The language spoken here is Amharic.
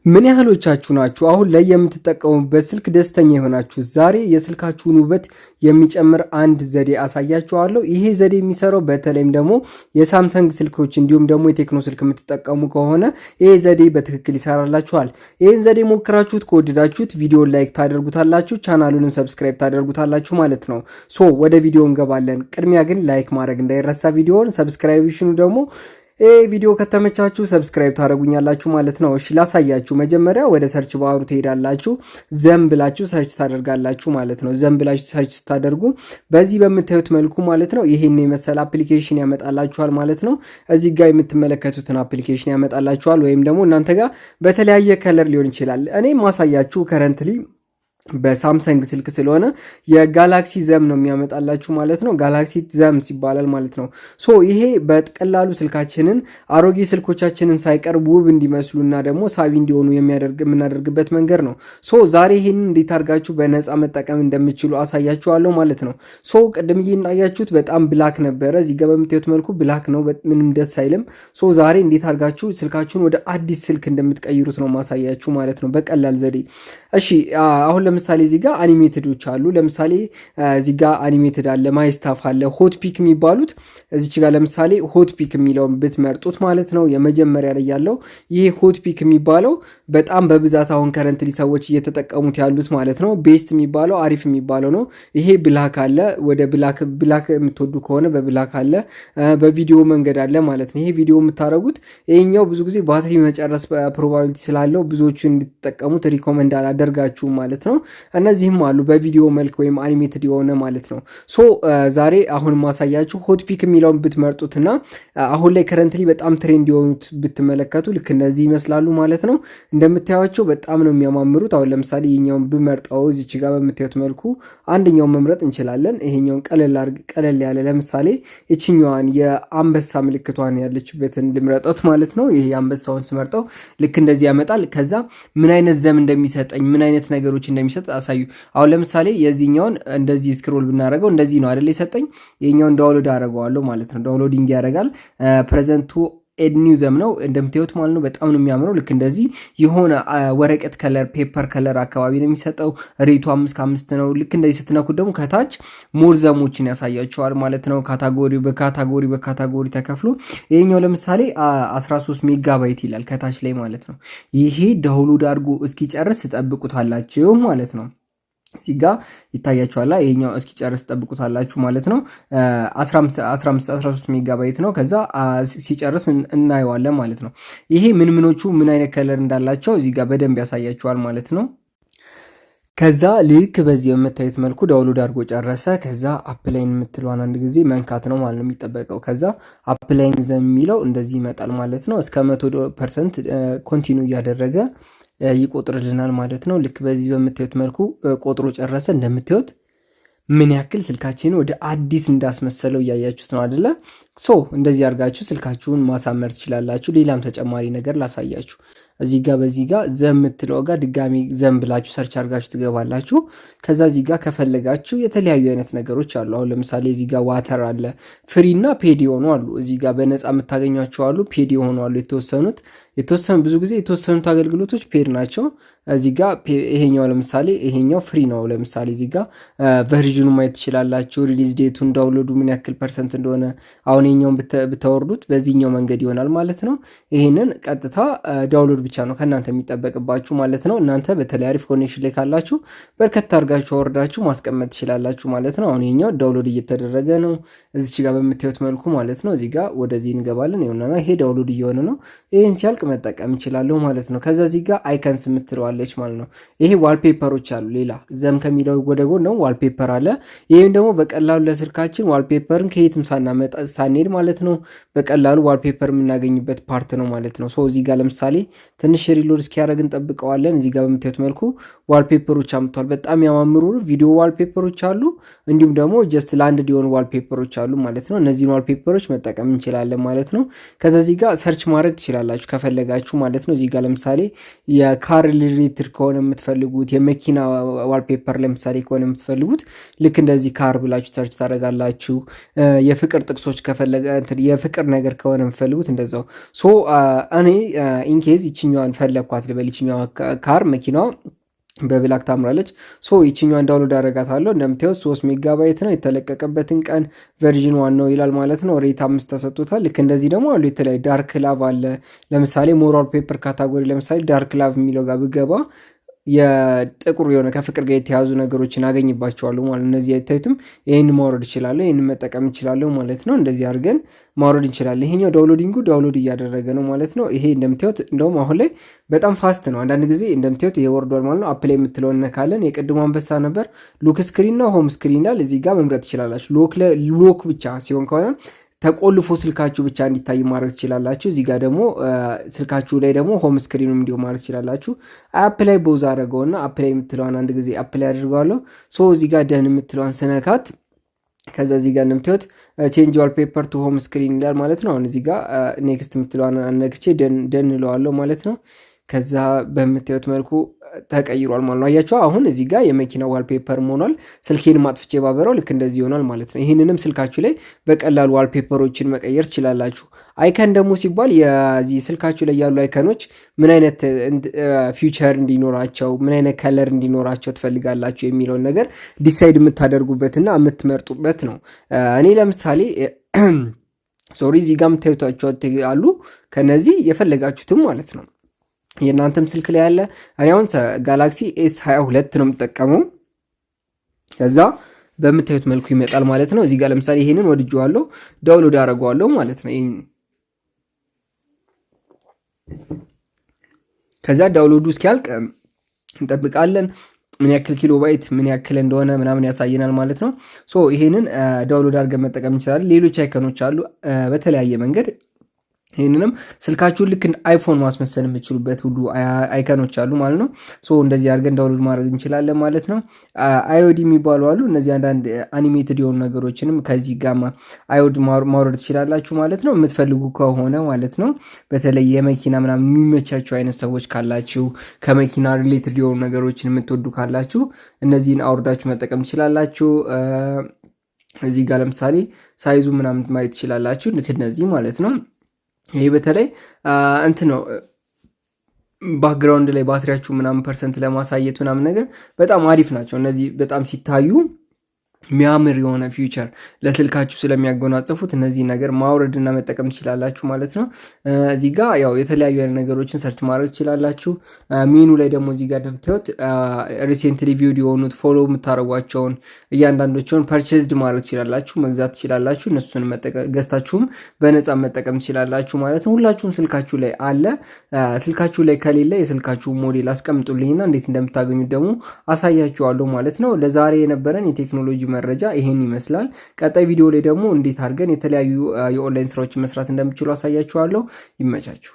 ምን ያህሎቻችሁ ናችሁ አሁን ላይ የምትጠቀሙበት ስልክ ደስተኛ የሆናችሁ? ዛሬ የስልካችሁን ውበት የሚጨምር አንድ ዘዴ አሳያችኋለሁ። ይሄ ዘዴ የሚሰራው በተለይም ደግሞ የሳምሰንግ ስልኮች እንዲሁም ደግሞ የቴክኖ ስልክ የምትጠቀሙ ከሆነ ይሄ ዘዴ በትክክል ይሰራላችኋል። ይህን ዘዴ ሞክራችሁት ከወደዳችሁት ቪዲዮን like ታደርጉታላችሁ፣ ቻናሉንም subscribe ታደርጉታላችሁ ማለት ነው። So ወደ ቪዲዮ እንገባለን። ቅድሚያ ግን like ማድረግ እንዳይረሳ ቪዲዮን፣ subscription ኑ ደግሞ ይህ ቪዲዮ ከተመቻችሁ subscribe ታደርጉኛላችሁ ማለት ነው። እሺ ላሳያችሁ። መጀመሪያ ወደ search bar ኡ ትሄዳላችሁ። Theme ብላችሁ search ታደርጋላችሁ ማለት ነው። Theme ብላችሁ search ስታደርጉ በዚህ በምታዩት መልኩ ማለት ነው ይሄን የመሰለ application ያመጣላችኋል ማለት ነው። እዚህ ጋር የምትመለከቱትን application ያመጣላችኋል። ወይም ደግሞ እናንተ ጋር በተለያየ color ሊሆን ይችላል። እኔ ማሳያችሁ currently በሳምሰንግ ስልክ ስለሆነ የ Galaxy theme ነው የሚያመጣላችሁ ማለት ነው። Galaxy themes ይባላል ማለት ነው። So ይሄ በቀላሉ ስልካችንን፣ አሮጌ ስልኮቻችንን ሳይቀር ውብ እንዲመስሉና ደግሞ ሳቢ እንዲሆኑ የምናደርግበት መንገድ ነው። So ዛሬ ይሄንን እንዴት አድርጋችሁ በነፃ መጠቀም እንደምትችሉ አሳያችኋለሁ ማለት ነው። So ቅድም እንዳያችሁት በጣም black ነበረ። እዚህ ጋር በምታዩት መልኩ black ነው፣ ምንም ደስ አይልም። So ዛሬ እንዴት አድርጋችሁ ስልካችሁን ወደ አዲስ ስልክ እንደምትቀይሩት ነው ማሳያችሁ ማለት ነው በቀላል ዘዴ። እሺ፣ አሁን ለምሳሌ እዚህ ጋር animated ኦች አሉ። ለምሳሌ እዚህ ጋር animated አለ፣ my stuff አለ፣ hot pick የሚባሉት። እዚች ጋር ለምሳሌ hot pick የሚለውን ብትመርጡት ማለት ነው፣ የመጀመሪያ ላይ ያለው ይሄ hot pick የሚባለው በጣም በብዛት አሁን currently ሰዎች እየተጠቀሙት ያሉት ማለት ነው። Best የሚባለው፣ አሪፍ የሚባለው ነው። ይሄ black አለ። ወደ black black የምትወዱ ከሆነ በ black አለ፣ በቪዲዮ መንገድ አለ ማለት ነው። ይሄ ቪዲዮ የምታደርጉት ይሄኛው ብዙ ጊዜ ባትሪ መጨረስ probability ስላለው ብዙዎቹ እንድትጠቀሙት recommend አላደርጋችሁም ማለት ነው። እነዚህም አሉ በቪዲዮ መልክ ወይም animated የሆነ ማለት ነው። So ዛሬ አሁን ማሳያችሁ hot pick የሚለውን ብትመርጡትና አሁን ላይ currently በጣም trend የሆኑት ብትመለከቱ ልክ እነዚህ ይመስላሉ ማለት ነው። እንደምታዩቸው በጣም ነው የሚያማምሩት። አሁን ለምሳሌ ይሄኛውን ብመርጠው እዚች ጋር በምታዩት መልኩ አንደኛውን መምረጥ እንችላለን። ይሄኛውን ቀለል ያለ፣ ለምሳሌ ይችኛዋን የአንበሳ ምልክቷን ያለችበትን ልምረጠት ማለት ነው። ይሄ የአንበሳውን ስመርጠው ልክ እንደዚህ ያመጣል። ከዛ ምን አይነት theme እንደሚሰጠኝ፣ ምን አይነት ነገሮች እንደሚሰጥ አሳዩ። አሁን ለምሳሌ የዚህኛውን እንደዚህ scroll ብናደርገው እንደዚህ ነው አይደል የሰጠኝ። ይሄኛውን download አደርገዋለሁ ማለት ነው። Downloading ያደርጋል። Present to add new theme ነው እንደምታዩት ማለት ነው። በጣም ነው የሚያምረው። ልክ እንደዚህ የሆነ ወረቀት color፣ paper color አካባቢ ነው የሚሰጠው። Rate ኡ 5 ከ5 ነው። ልክ እንደዚህ ስትነኩት ደግሞ ከታች more theme ኦችን ያሳያችኋል ማለት ነው። Category በ category በ category ተከፍሎ ይሄኛው ለምሳሌ 13 ሜጋባይት ይላል ከታች ላይ ማለት ነው። ይሄ download አድርጎ እስኪጨርስ ትጠብቁታላችሁ ማለት ነው። እዚህ ጋ ይታያችኋላ። ይሄኛው እስኪጨርስ ጠብቁታላችሁ ማለት ነው። 15፣ 13 ሜጋባይት ነው። ከዛ ሲጨርስ እናየዋለን ማለት ነው። ይሄ ምን ምኖቹ ምን አይነት color እንዳላቸው እዚህ ጋር በደንብ ያሳያችኋል ማለት ነው። ከዛ ልክ በዚህ በምታዩት መልኩ download አድርጎ ጨረሰ። ከዛ apply ን የምትለዋን አንድ ጊዜ መንካት ነው ማለት ነው የሚጠበቀው። ከዛ applying theme የሚለው እንደዚህ ይመጣል ማለት ነው። እስከ 100% continue እያደረገ ይቆጥርልናል ማለት ነው። ልክ በዚህ በምታዩት መልኩ ቆጥሮ ጨረሰ። እንደምታዩት ምን ያክል ስልካችንን ወደ አዲስ እንዳስመሰለው እያያችሁት ነው አደለ? So እንደዚህ አድርጋችሁ ስልካችሁን ማሳመር ትችላላችሁ። ሌላም ተጨማሪ ነገር ላሳያችሁ። እዚህ ጋር በዚህ ጋር theme የምትለው ጋር ድጋሚ theme ብላችሁ search አድርጋችሁ ትገባላችሁ። ከዛ እዚህ ጋር ከፈለጋችሁ የተለያዩ አይነት ነገሮች አሉ። አሁን ለምሳሌ እዚህ ጋር water አለ፣ free እና paid የሆኑ አሉ። እዚህ ጋር በነፃ የምታገኟቸው አሉ፣ paid የሆኑ አሉ። የተወሰኑት የተወሰኑ ብዙ ጊዜ የተወሰኑት አገልግሎቶች paid ናቸው። እዚህ ጋር ይሄኛው ለምሳሌ ይሄኛው free ነው። ለምሳሌ እዚህ ጋር version ኑ ማየት ትችላላችሁ። Release date ኡን፣ download ኡ ምን ያክል percent እንደሆነ። አሁን ይሄኛውን ብታወርዱት በዚህኛው መንገድ ይሆናል ማለት ነው። ይሄንን ቀጥታ download ብቻ ነው ከእናንተ የሚጠበቅባችሁ ማለት ነው። እናንተ በተለይ አሪፍ connection ላይ ካላችሁ በርከት አድርጋችሁ አወርዳችሁ ማስቀመጥ ትችላላችሁ ማለት ነው። አሁን ይሄኛው download እየተደረገ ነው እዚች ጋር በምታዩት መልኩ ማለት ነው። እዚህ ጋር ወደዚህ እንገባለን። ይኸውና ይሄ download እየሆነ ነው። ይህን ሲያልቅ መጠቀም እችላለሁ ማለት ነው። ከዛ እዚህ ጋር icons የምትለዋ አለች ማለት ነው። ይሄ wallpaper ኦች አሉ። ሌላ theme ከሚለው ወደ ጎን ነው wallpaper አለ። ይህም ደግሞ በቀላሉ ለስልካችን wallpaper ን ከየትም ሳናመጣ ሳንሄድ ማለት ነው በቀላሉ wallpaper የምናገኝበት part ነው ማለት ነው። So እዚህ ጋር ለምሳሌ ትንሽ reload እስኪያደርግ እንጠብቀዋለን። እዚህ ጋር በምታዩት መልኩ wallpaper ኦች አምጥቷል። በጣም ያማምሩ ቪዲዮ wallpaper ኦች አሉ። እንዲሁም ደግሞ just ለአንድ የሆኑ wallpaper ኦች አሉ ማለት ነው። እነዚህን wallpaper ኦች መጠቀም እንችላለን ማለት ነው። ከዛ እዚህ ጋር search ማድረግ ትችላላችሁ ከፈለጋችሁ። ከፈለጋችሁ ማለት ነው። እዚህ ጋር ለምሳሌ የ car related ከሆነ የምትፈልጉት፣ የመኪና wallpaper ለምሳሌ ከሆነ የምትፈልጉት ልክ እንደዚህ car ብላችሁ search ታደርጋላችሁ። የፍቅር ጥቅሶች ከፈለገ፣ የፍቅር ነገር ከሆነ የምትፈልጉት እንደዛው። So እኔ in case ይችኛዋን ፈለግኳት ልበል። ይችኛዋ car መኪናዋ በ black ታምራለች። So ይችኛዋን download አደርጋታለሁ። እንደምታዩት 3 ሜጋባይት ነው። የተለቀቀበትን ቀን version 1 ነው ይላል ማለት ነው። Rate 5 ተሰጥቶታል። ልክ እንደዚህ ደግሞ አሉ የተለያዩ dark love አለ። ለምሳሌ more wallpaper category ለምሳሌ dark love የሚለው ጋር ብገባ የጥቁር የሆነ ከፍቅር ጋር የተያዙ ነገሮችን አገኝባቸዋለሁ ማለት ነው። እነዚህ አይታዩትም። ይህን ማውረድ እችላለሁ፣ ይህን መጠቀም እችላለሁ ማለት ነው። እንደዚህ አድርገን ማውረድ እንችላለን። ይሄኛው downloading ኡ download እያደረገ ነው ማለት ነው። ይሄ እንደምታዩት እንደውም አሁን ላይ በጣም fast ነው። አንዳንድ ጊዜ እንደምታዩት ይሄ ወርዷል ማለት ነው። Apply የምትለውን እነካለን። የቅድሙ አንበሳ ነበር። Lock screen ነው home screen ይላል። እዚህ ጋር መምረጥ ትችላላችሁ። Lock ብቻ ሲሆን ከሆነ ተቆልፎ ስልካችሁ ብቻ እንዲታይ ማድረግ ትችላላችሁ። እዚህ ጋር ደግሞ ስልካችሁ ላይ ደግሞ home screen ኑም እንዲሁ ማድረግ ትችላላችሁ። Apply both አድርገውና apply የምትለዋን አንድ ጊዜ apply አድርገዋለሁ። So እዚህ ጋር done የምትለዋን ስነካት ከዛ እዚህ ጋር እንደምታዩት change wallpaper to home screen ይላል ማለት ነው። አሁን እዚህ ጋር next የምትለዋን ነክቼ done እለዋለሁ ማለት ነው። ከዛ በምታዩት መልኩ ተቀይሯል ማለት ነው። አያችሁ፣ አሁን እዚህ ጋር የመኪና wallpaper ሆኗል። ስልኬን ማጥፍቼ ባበራው ልክ እንደዚህ ይሆናል ማለት ነው። ይህንንም ስልካችሁ ላይ በቀላሉ wallpaper ኦችን መቀየር ትችላላችሁ። Icon ደግሞ ሲባል የዚህ ስልካችሁ ላይ ያሉ icon ኖች ምን አይነት feature እንዲኖራቸው፣ ምን አይነት color እንዲኖራቸው ትፈልጋላችሁ የሚለውን ነገር decide የምታደርጉበትና የምትመርጡበት ነው። እኔ ለምሳሌ፣ sorry፣ እዚህ ጋር የምታዩቷቸው አሉ። ከነዚህ የፈለጋችሁትም ማለት ነው። የእናንተም ስልክ ላይ ያለ፣ እኔ አሁን Galaxy S 22 ነው የምጠቀመው። ከዛ በምታዩት መልኩ ይመጣል ማለት ነው። እዚህ ጋር ለምሳሌ ይሄንን ወድጄዋለሁ፣ download አደርገዋለሁ ማለት ነው። ከዛ download ኡ እስኪያልቅ እንጠብቃለን። ምን ያክል ኪሎ ባይት ምን ያክል እንደሆነ ምናምን ያሳየናል ማለት ነው። So ይሄንን download አድርገን መጠቀም እንችላለን። ሌሎች icon ኖች አሉ በተለያየ መንገድ፣ ይህንንም ስልካችሁን ልክ iPhone ማስመሰል የምትችሉበት ሁሉ icon ኖች አሉ ማለት ነው። So እንደዚህ አድርገን download ማድረግ እንችላለን ማለት ነው። IOD የሚባሉ አሉ። እነዚህ አንዳንድ animated የሆኑ ነገሮችንም ከዚህ ጋማ IOD ማውረድ ትችላላችሁ ማለት ነው፣ የምትፈልጉ ከሆነ ማለት ነው። በተለይ የመኪና ምናምን የሚመቻችሁ አይነት ሰዎች ካላችሁ፣ ከመኪና related የሆኑ ነገሮችን የምትወዱ ካላችሁ እነዚህን አውርዳችሁ መጠቀም ትችላላችሁ። እዚህ ጋር ለምሳሌ size ኡ ምናምን ማየት ትችላላችሁ። ልክ እነዚህ ማለት ነው። ይህ በተለይ እንትን ነው፣ background ላይ ባትሪያችሁ ምናምን percent ለማሳየት ምናምን ነገር በጣም አሪፍ ናቸው። እነዚህ በጣም ሲታዩ የሚያምር የሆነ feature ለስልካችሁ ስለሚያጎናጽፉት እነዚህ ነገር ማውረድ እና መጠቀም ትችላላችሁ ማለት ነው። እዚህ ጋ ያው የተለያዩ አይነት ነገሮችን search ማድረግ ትችላላችሁ። ሜኑ ላይ ደግሞ እዚህ ጋር እንደምታዩት recently viewed የሆኑት፣ follow የምታደርጓቸውን እያንዳንዶቸውን purchased ማድረግ ትችላላችሁ፣ መግዛት ትችላላችሁ። እነሱን ገዝታችሁም በነፃ መጠቀም ትችላላችሁ ማለት ነው። ሁላችሁም ስልካችሁ ላይ አለ። ስልካችሁ ላይ ከሌለ የስልካችሁ ሞዴል አስቀምጡልኝና እንዴት እንደምታገኙት ደግሞ አሳያችኋለሁ ማለት ነው። ለዛሬ የነበረን የቴክኖሎጂ መረጃ ይሄን ይመስላል። ቀጣይ ቪዲዮ ላይ ደግሞ እንዴት አድርገን የተለያዩ የኦንላይን ስራዎችን መስራት እንደምችሉ አሳያችኋለሁ። ይመቻችሁ።